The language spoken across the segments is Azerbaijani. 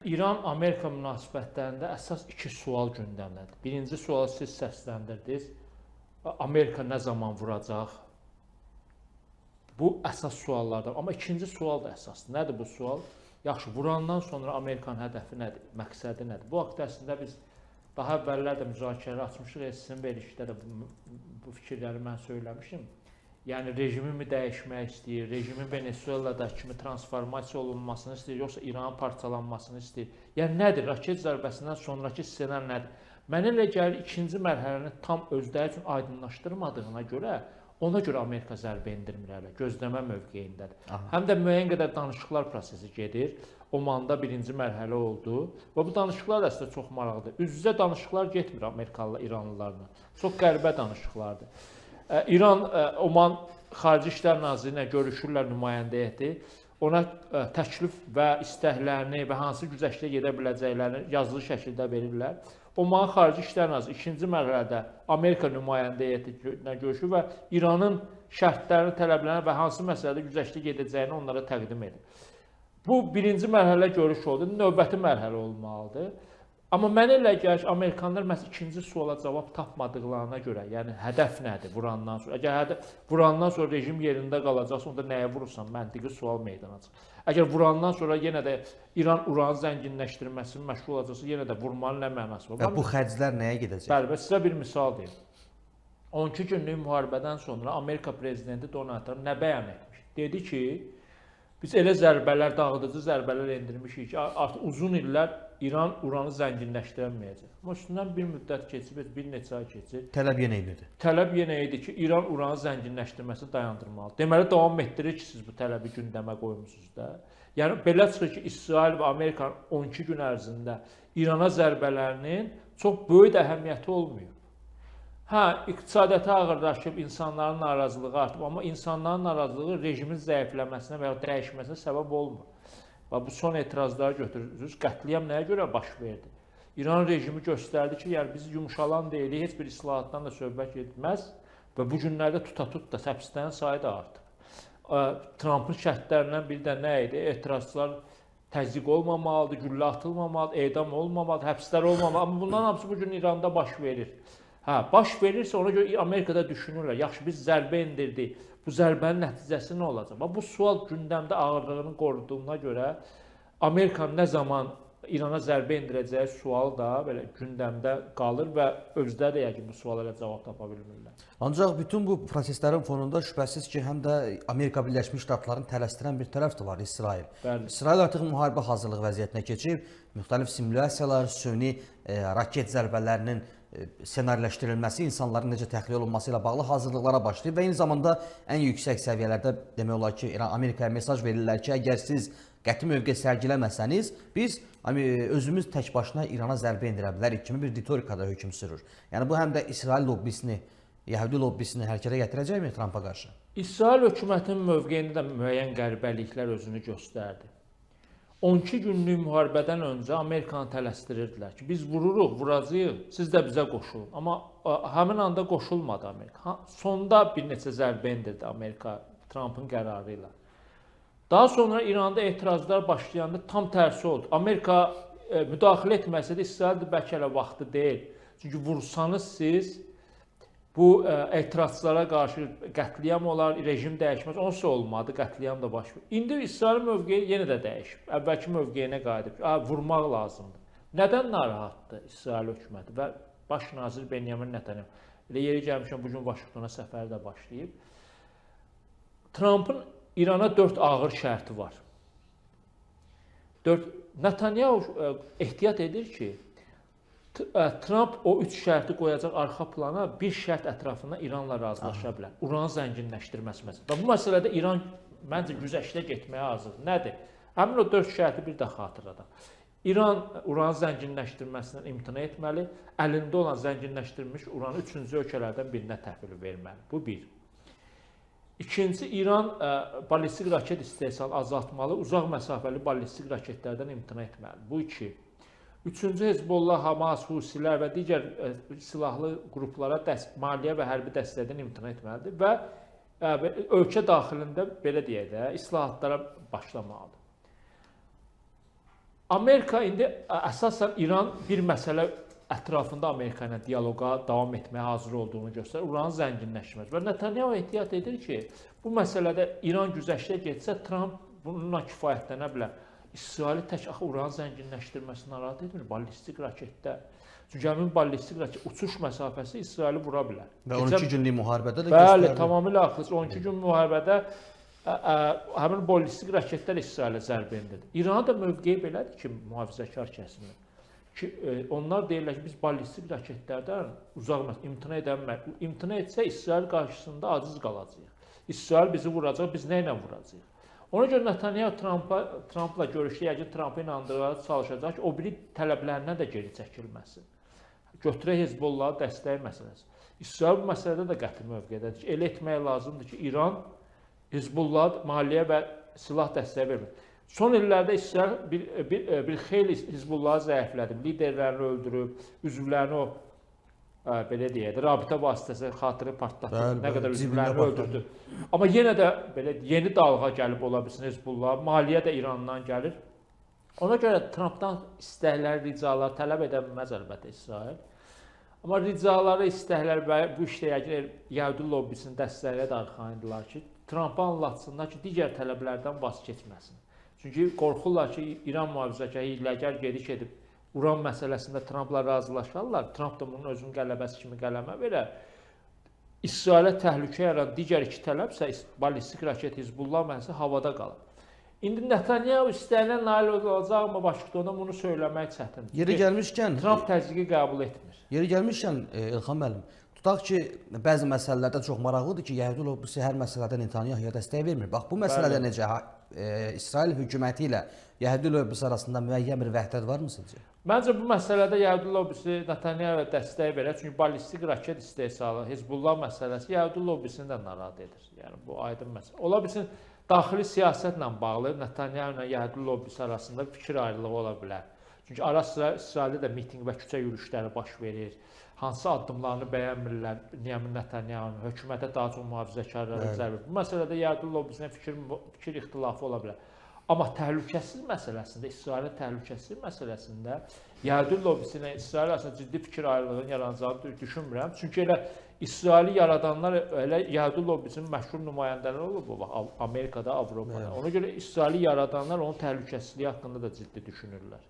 İran-Amerika münasibətlərində əsas iki sual gündəmdədir. Birinci sualı siz səsləndirdiniz. Amerika nə zaman vuracaq? Bu əsas suallardan. Amma ikinci sual da əsasdır. Nədir bu sual? Yaxşı, vurandan sonra Amerikanın hədəfi nədir? Məqsədi nədir? Bu haqda əslində biz daha əvvəllər də müzakirələr açmışıq. Sizin verilişdə də bu fikirləri mən söyləmişim. Yəni rejimi mi dəyişmək istəyir, rejimin Venesueladakı kimi transformasiya olunmasını istəyir, yoxsa İranın parçalanmasını istəyir? Yəni nədir? Raket zərbəsindən sonrakı ssenari nədir? Mənə elə gəlir ikinci mərhələni tam özləri üçün aydınlaşdırmadığına görə, ona görə Amerika zərbə endirmir hələ, gözləmə mövqeyindədir. Aha. Həm də müəyyən qədər danışıqlar prosesi gedir. Omanda birinci mərhələ oldu və bu danışıqlar da əslində çox maraqlıdır. Üz-üzə danışıqlar getmir Amerikalılar İranlılarla. Çox qəribə danışıqlardır. İran, Oman Xarici İşlər Naziri ilə görüşürlər, nümayəndə heyəti. Ona təklif və istəklərini və hansı güzəştə gedə biləcəklərini yazılı şəkildə verirlər. Oman Xarici İşlər Naziri ikinci mərhələdə Amerika nümayəndə heyəti ilə görüşür və İranın şərtlərini, tələblərini və hansı məsələdə güzəştə gedəcəyini onlara təqdim edir. Bu birinci mərhələ görüş oldu, növbəti mərhələ olmalıdır. Amma mənə elə gəlir ki, Amerikanlar məhz ikinci suala cavab tapmadıqlarına görə, yəni hədəf nədir vurandan sonra? Əgər hədəf vurandan sonra rejim yerində qalacaqsa, onda nəyə vurursan? Məntiqi sual meydana çıxır. Əgər vurandan sonra yenə də İran uranı zənginləşdirməsini məşğul olacaqsa, yenə də vurmanın nə mənası var? Və bu xərclər nəyə gedəcək? Bəli, və sizə bir misal deyim. 12 günlük müharibədən sonra Amerika prezidenti Donald Trump nə bəyan etmiş? Dedi ki, biz elə zərbələr, dağıdıcı zərbələr endirmişik ki, artıq uzun illər İran uranı zənginləşdirəməyəcək. Amma üstündən bir müddət keçib, bir neçə ay keçir. Tələb yenə eynidir. Tələb yenə idi ki, İran uranı zənginləşdirməsini dayandırmalıdır. Deməli, davam etdirir ki, siz bu tələbi gündəmə qoymusunuz da. Yəni, belə çıxır ki, İsrail və Amerikanın 12 gün ərzində İrana zərbələrinin çox böyük də əhəmiyyəti olmayıb. Hə, iqtisadiyyata ağırlaşıb, insanların narazılığı artıb, amma insanların narazılığı rejimin zəifləməsinə və ya dəyişməsinə səbəb olmur. Və bu son etirazları götürürsünüz, qətliam nəyə görə baş verdi? İran rejimi göstərdi ki, yəni biz yumşalan deyilik, heç bir islahatdan da söhbət getməz və bu günlərdə tuta-tut da həbslərin sayı da artıb. Trumpın şərtlərindən biri də nə idi? Etirazçılar təzyiq olmamalıdır, güllə atılmamalıdır, edam olmamalıdır, həbslər olmamalıdır. Amma bunların hamısı bu gün İranda baş verir. Hə, baş verirsə ona görə Amerikada düşünürlər. Yaxşı, biz zərbə endirdik. Bu zərbənin nəticəsi nə olacaq? Bax, bu sual gündəmdə ağırlığını qoruduğuna görə Amerikanın nə zaman İrana zərbə endirəcəyi sual da belə gündəmdə qalır və özləri də yəqin bu suala elə cavab tapa bilmirlər. Ancaq bütün bu proseslərin fonunda şübhəsiz ki, həm də Amerika Birləşmiş Ştatlarını tələsdirən bir tərəf də var, İsrail. Bəli. İsrail artıq müharibə hazırlığı vəziyyətinə keçib, müxtəlif simulyasiyalar, süni raket zərbələrinin ssenariləşdirilməsi, insanların necə təxliyə olunması ilə bağlı hazırlıqlara başlayıb və eyni zamanda ən yüksək səviyyələrdə demək olar ki, İran Amerikaya mesaj verirlər ki, əgər siz qəti mövqe sərgiləməsəniz, biz özümüz tək başına İrana zərbə endirə bilərik kimi bir ritorikada hökm sürür. Yəni bu həm də İsrail lobbisini, Yəhudi lobbisini hərəkətə gətirəcəkmi Trumpa qarşı? İsrail hökumətinin mövqeyində də müəyyən qəribəliklər özünü göstərdi. 12 günlük müharibədən öncə Amerikanı tələsdirirdilər ki, biz vururuq, vuracağıq, siz də bizə qoşulun. Amma həmin anda qoşulmadı Amerika. Sonda bir neçə zərbə endirdi Amerika Trumpın qərarı ilə. Daha sonra İranda etirazlar başlayanda tam tərsi oldu. Amerika müdaxilə etməsə də İsrail də bəlkə hələ vaxtı deyil. Çünki vursanız siz bu etirazçılara qarşı qətliam olar, rejim dəyişməz. Onsuz olmadı, qətliam da baş verdi. İndi İsrailin mövqeyi yenə də dəyişib. Əvvəlki mövqeyinə qayıdıb. Vurmaq lazımdır. Nədən narahatdır İsrail hökuməti və baş nazir Benyamin Netanyahu? Elə yeri gəlmişəm, bugün Vaşinqtona səfəri də başlayıb. Trumpın İrana 4 ağır şərti var. 4. Netanyahu ehtiyat edir ki, Trump o 3 şərti qoyacaq arxa plana, bir şərt ətrafında İranla razılaşa bilər. Uranı zənginləşdirməsi məsələsi. Və bu məsələdə İran məncə güzəştə getməyə hazırdır. Nədir? Həmin o 4 şərti bir də xatırladaq. İran uranı zənginləşdirməsindən imtina etməli, əlində olan zənginləşdirilmiş uranı üçüncü ölkələrdən birinə təhvil verməli. Bu bir. İkinci, İran ballistik raket istehsalını azaltmalı, uzaq məsafəli ballistik raketlərdən imtina etməli. Bu iki. Üçüncü, Hezbollah, Hamas, Husilər və digər silahlı qruplara maliyyə və hərbi dəstəkdən imtina etməlidir və ölkə daxilində belə deyək də, islahatlara başlamalıdır. Amerika indi əsasən İran bir məsələ ətrafında Amerika ilə dialoqa davam etməyə hazır olduğunu göstərir. Uranın zənginləşməsi. Və Netanyahu ehtiyat edir ki, bu məsələdə İran güzəştə getsə, Tramp bununla kifayətlənə bilər. İsraili tək axı uranın zənginləşdirməsi narahat etmir. Ballistik raketlər. Çünki həmin ballistik raket uçuş məsafəsi İsraili vura bilər. Və 12 günlük müharibədə də bəli, göstərdi. Tamamilə haqlısınız. 12 gün müharibədə həmin ballistik raketlər İsrailə zərbə endirdi. İranın da mövqeyi belədir ki, mühafizəkar kəsimi. Ki, onlar deyirlər ki, biz ballistik raketlərdən uzaq imtina edənmək. İmtina etsə İsrail qarşısında aciz qalacağıq. İsrail bizi vuracaq, biz nə ilə vuracağıq? Ona görə Netanyahu Trumpla görüşdə yəqin Trumpı inandırmağa çalışacaq ki, o biri tələblərindən də geri çəkilməsin. Götürək Hezbollahı dəstəyi məsələsi. İsrail bu məsələdə də qəti mövqedədir ki, elə etmək lazımdır ki, İran Hezbollah maliyyə və silah dəstəyi vermir. Son illərdə İsrail bir xeyli Hezbollahı zəiflədib, liderlərini öldürüb, üzvlərini o belə deyək də, rabitə vasitəsi xatırı partlatdı, nə qədər üzvlərini öldürdü. Amma yenə də belə yeni dalğa gəlib ola bilsin Hezbollah, maliyyə də İrandan gəlir. Ona görə Trumpdan istəklər, ricalar tələb edə bilməz əlbəttə İsrail. Amma ricaları, istəklər və bu işdə yəqin Yəhudi lobbisinin dəstəkləri də arxayındılar ki, Trumpa anlatsınlar ki, digər tələblərdən vaz keçməsin. Çünki qorxurlar ki, İran mühafizəkarı hiyləgər gediş edib Uran məsələsində Trumpla razılaşarlar. Trump da bunun özünün qələbəsi kimi qələmə verər. İsrailə təhlükə yaradan digər iki tələb isə ballistik raket Hizbullah məsələsi havada qalır. İndi Netanyahu istəyinə nail olacaqmı Vaşinqtonda bunu söyləmək çətindir. Yeri gəlmişkən Trump təzyiqi qəbul etmir. Yeri gəlmişkən İlxan müəllim, tutaq ki, bəzi məsələlərdə çox maraqlıdır ki, Yəhudi lobbisi hər məsələdə Netanyahuya dəstək vermir. Bax, bu məsələdə bəli, necə İsrail hökuməti ilə Yəhudi lobbisi arasında müəyyən bir vəhdət varmı sizcə? Məncə bu məsələdə Yəhudi lobbisi Netanyahuya dəstək verər. Çünki ballistik raket istehsalı, Hizbullah məsələsi Yəhudi lobbisini də narahat edir. Yəni bu aydın məsələ. Ola bilsin daxili siyasətlə bağlı Netanyahu ilə Yəhudi lobbisi arasında fikir ayrılığı ola bilər. Çünki ara-sıra İsraildə də mitinq və küçə yürüyüşləri baş verir. Hansı addımlarını bəyənmirlər Benyamin Netanyahunun, hökumətə daha çox mühafizəkarlara cəlb edir. Bu məsələdə Yəhudi lobbisinə fikir ixtilafı ola bilər. Amma təhlükəsiz məsələsində, İsrailin təhlükəsizlik məsələsində Yəhudi lobbisi ilə İsrail arasında ciddi fikir ayrılığının yaranacağını düşünmürəm. Çünki elə İsraili yaradanlar elə Yəhudi lobbisinin məşhur nümayəndələri olub bu vaxt Amerikada, Avropada. Ona görə İsraili yaradanlar onun təhlükəsizliyi haqqında da ciddi düşünürlər.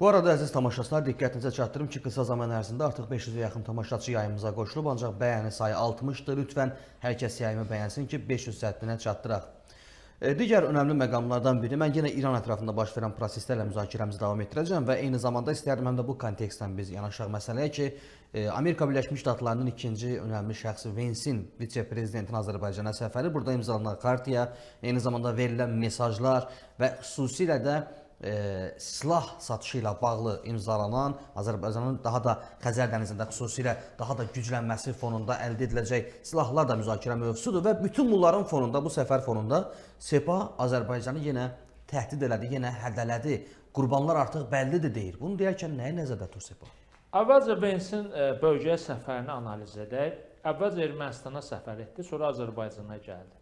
Bu arada əziz tamaşaçılar, diqqətinizə çatdırım ki, qısa zaman ərzində artıq 500-ə yaxın tamaşaçı yayımıza qoşulub, ancaq bəyəni sayı 60-dır. Lütfən hər kəs yayımı bəyənsin ki, 500 həddinə çatdıraq. Digər önəmli məqamlardan biri, mən yenə İran ətrafında baş verən proseslərlə müzakirəmizi davam etdirəcəm və eyni zamanda istərdim həm də bu kontekstdən biz yanaşaq məsələyə ki, Amerika Birləşmiş Ştatlarının ikinci önəmli şəxsi Vensin vitse-prezidentin Azərbaycana səfəri, burada imzalanan xartiya, eyni zamanda verilən mesajlar və xüsusilə də silah satışı ilə bağlı imzalanan Azərbaycanın daha da Xəzər dənizində xüsusilə daha da güclənməsi fonunda əldə ediləcək silahlar da müzakirə mövzusudur və bütün bunların fonunda, bu səfər fonunda Sepah Azərbaycanı yenə təhdid elədi, yenə hədələdi. Qurbanlar artıq bəllidir deyir. Bunu deyərkən nəyi nəzərdə tutur Sepah? Əvvəlcə Vensin bölgəyə səfərini analiz edək. Əvvəlcə Ermənistana səfər etdi, sonra Azərbaycana gəldi.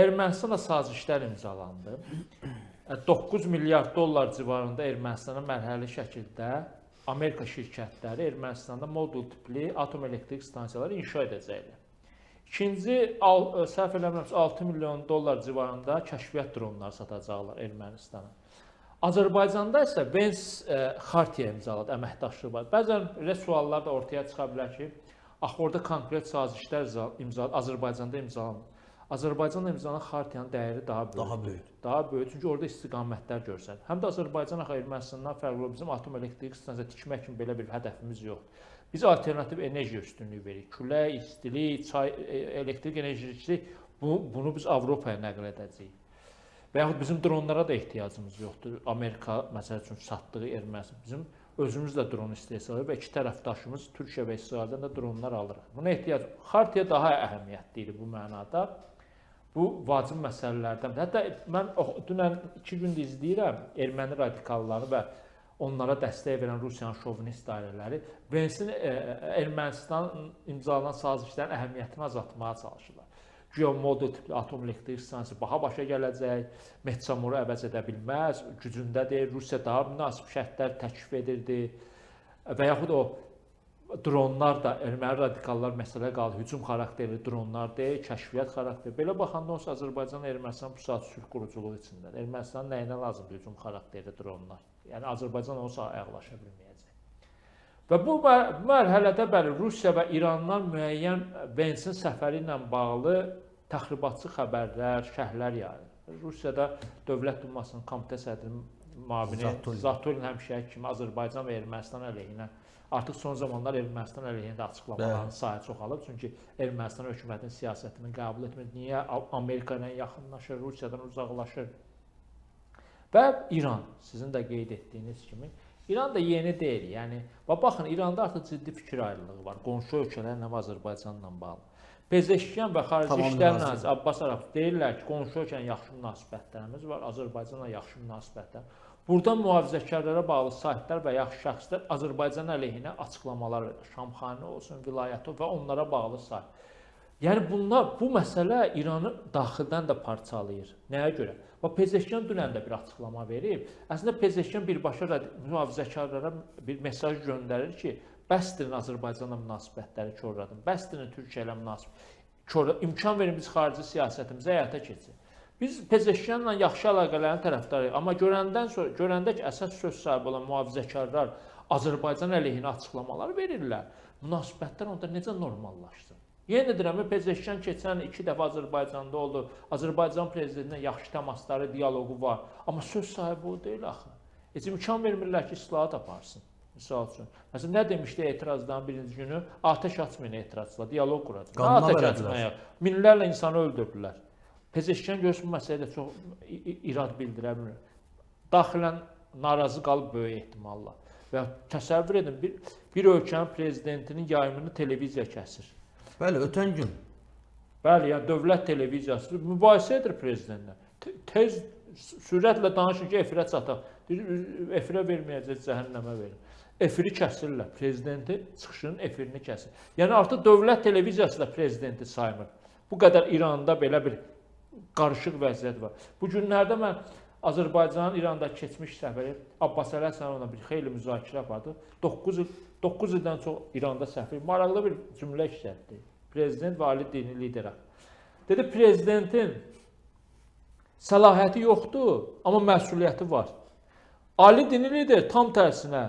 Ermənistanla sazişlər imzalandı. 9 milyard dollar civarında Ermənistana mərhələli şəkildə Amerika şirkətləri Ermənistanda modul tipli atom elektrik stansiyaları inşa edəcəklər. İkinci, səhv eləmirəmsə, 6 milyon dollar civarında kəşfiyyat dronları satacaqlar Ermənistana. Azərbaycanda isə Vens xartiya imzaladı, əməkdaşlığı var. Bəzən elə suallar da ortaya çıxa bilər ki, axı orada konkret sazişlər Azərbaycanda imzalanır. Azərbaycanla imzalanan xartiyanın dəyəri daha böyükdür. Daha böyük. Daha böyük, çünki orada istiqamətlər görsənir. Həm də Azərbaycan axı Ermənistandan fərqli olaraq bizim atom elektrik stansiyası tikmək kimi belə bir hədəfimiz yoxdur. Biz alternativ enerji üstünlüyü veririk. Külək, istilik, çay, elektrik enerjisi, bunu biz Avropaya nəql edəcəyik. Və yaxud bizim dronlara da ehtiyacımız yoxdur. Amerika, məsəl üçün, satdığı Ermənistan. Bizim özümüz də dron istehsal edirik və iki tərəfdaşımız Türkiyə və İsraildən də dronlar alırıq. Buna ehtiyac. Xartiya daha əhəmiyyətli idi bu mənada. Bu vacib məsələlərdən. Hətta mən dünən 2 gündür izləyirəm erməni radikalları və onlara dəstək verən Rusiyanın şovinist dairələri Vensin Ermənistan imzalanan sazişlərin əhəmiyyətini azaltmağa çalışırlar. Güya modul tipli atom elektrik stansiyası baha başa gələcək, Metsamoru əvəz edə bilməz, gücündə deyil, Rusiya daha münasib şərtlər təklif edirdi və yaxud o dronlar da, erməni radikallar məsələ qaldı, hücum xarakterli dronlar deyil, kəşfiyyat xarakterli. Belə baxanda onsuz Azərbaycan Ermənistan bu saat sülh quruculuğu içindədir. Ermənistanın nəyinə lazımdır hücum xarakterli dronlar? Yəni Azərbaycan onsuz ayaqlaşa bilməyəcək. Və bu mərhələdə bəli Rusiya və İrandan müəyyən Vensin səfəri ilə bağlı təxribatçı xəbərlər, şərhlər yayılır. Rusiyada Dövlət Dumasının komitə sədrinin müavini Zatulin həmişəki kimi Azərbaycan və Ermənistan əleyhinə, artıq son zamanlar Ermənistan əleyhinə də açıqlamaların sayı çoxalıb. Çünki Ermənistan hökumətinin siyasətini qəbul etmir. Niyə Amerika ilə yaxınlaşır, Rusiyadan uzaqlaşır? Və İran, sizin də qeyd etdiyiniz kimi, İran da yeni deyil. Yəni, baxın, İranda artıq ciddi fikir ayrılığı var qonşu ölkələrlə və Azərbaycanla bağlı. Pezeşkiyan və Xarici İşlər Naziri Abbas Araqçı deyirlər ki, qonşu ölkənin yaxşı münasibətlərimiz var, Azərbaycanla yaxşı münasibətlər. Buradan mühafizəkarlara bağlı saytlar və yaxşı şəxslər Azərbaycan əleyhinə açıqlamalar verir. Şamxani olsun, vilayəti və onlara bağlı sayt. Yəni bunlar, bu məsələ İranı daxildən də parçalayır. Nəyə görə? Və Pezeşkiyan dünən də bir açıqlama verib. Əslində Pezeşkiyan birbaşa mühafizəkarlara bir mesaj göndərir ki, bəsdirin Azərbaycanla münasibətləri korladın, bəsdirin Türkiyə ilə münasibət, imkan verin biz xarici siyasətimizə həyata keçsin. Biz Pezeşkiyanla yaxşı əlaqələrin tərəfdarıyıq, amma görəndə ki, əsas söz sahibi olan mühafizəkarlar Azərbaycan əleyhinə açıqlamalar verirlər, münasibətlər onda necə normallaşsın? Yenə deyirəm, Pezeşkiyan keçən 2 dəfə Azərbaycanda oldu, Azərbaycan prezidentinə yaxşı təmasları, dialoqu var, amma söz sahibi o deyil axı. Heç imkan vermirlər ki, islahat aparsın. Misal üçün. Məsələn, nə demişdi etirazdan birinci günü? Atəş açmayın etirazla, dialoq quracaq. Atəş açmayaq? Minlərlə insanı öldürdülər. Pezeşkiyan görürsün, bu məsələdə çox irad bildirə bilmir. Daxilən narazı qalıb böyük ehtimalla. Və təsəvvür edin, bir ölkənin prezidentinin yayımını televiziya kəsir. Bəli, ötən gün. Bəli, yəni dövlət televiziyası mübahisə edir prezidentlə. Tez sürətlə danışır ki, efirə çataq. Deyir, efirə verməyəcək, cəhənnəmə verin. Efiri kəsirlər, prezidenti çıxışının efirini kəsir. Yəni artıq dövlət televiziyası da prezidenti saymır. Bu qədər İranda belə bir qarışıq vəziyyət var. Bu günlərdə mən Azərbaycanın İranda keçmiş səfiri Abbas Əli Həsənovla bir xeyli müzakirə apardı. 9 ildən çox İranda səfir. Maraqlı bir cümlə işlətdi. Prezident və ali dini liderə. Dedi, prezidentin səlahiyyəti yoxdur, amma məsuliyyəti var. Ali dini lider tam tərsinə.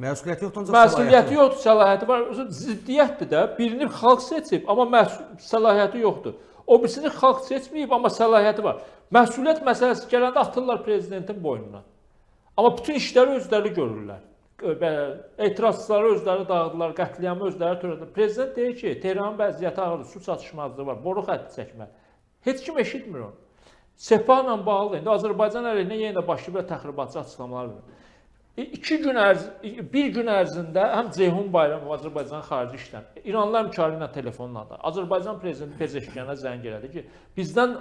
Məsuliyyəti yoxdur, ancaq məsuliyyəti yoxdur, səlahiyyəti var. Ziddiyyətdir də. Birini xalq seçib, amma səlahiyyəti yoxdur. O birisini xalq seçməyib, amma səlahiyyəti var. Məsuliyyət məsələsi gələndə atırlar prezidentin boynuna. Amma bütün işləri özləri görürlər. Etirazçıları özləri dağıdırlar, qətliamı özləri törədirlər. Prezident deyir ki, Tehranın vəziyyəti ağırdır, su çatışmazlığı var, boru xətti çəkmək. Heç kim eşitmir onu. Sepahla bağlı. İndi Azərbaycan əleyhinə yenə də başlayıb təxribatçı açıqlamalar verir. Bir gün ərzində həm Ceyhun Bayramov Azərbaycan xarici işlər, İranlı həmkarı ilə telefonla da Azərbaycan prezidenti Pezeşkiyana zəng elədi ki, bizdən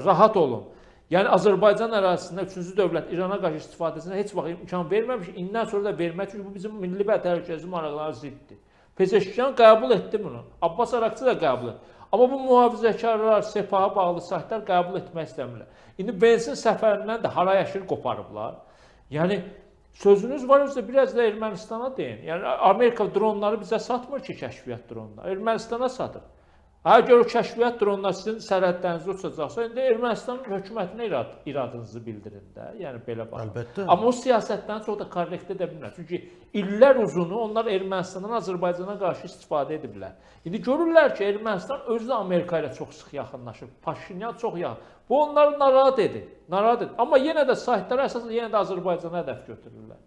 rahat olun. Yəni Azərbaycan ərazisində üçüncü dövlət İrana qarşı istifadəsinə heç vaxt imkan verməmiş, indən sonra da vermək, çünki bu bizim milli və təhlükəsizlik maraqlarına ziddir. Pezeşkiyan qəbul etdi bunu. Abbas Araqçı da qəbul etdi. Amma bu mühafizəkarlar, Sepaha bağlı saytlar qəbul etmək istəmirlər. İndi Vensin səfərindən də haray əşir qoparıblar. Yəni sözünüz var özü də biraz da Ermənistana deyin. Yəni Amerika dronları bizə satmır ki, kəşfiyyat dronları. Ermənistana satır. Əgər o kəşfiyyat dronlar sizin sərhədlərinizdə uçacaqsa, indi Ermənistan hökumətinə iradınızı bildirin də. Yəni belə baxın. Əlbəttə. Amma o siyasətdən çox da korrekt edə bilmir. Çünki illər uzunu onlar Ermənistandan Azərbaycana qarşı istifadə ediblər. İndi görürlər ki, Ermənistan özü də Amerika ilə çox sıx yaxınlaşır. Paşinyan çox yaxın. Bu onları narahat edir. Narahat edir. Amma yenə də saytlara əsasən yenə də Azərbaycana hədəf götürürlər.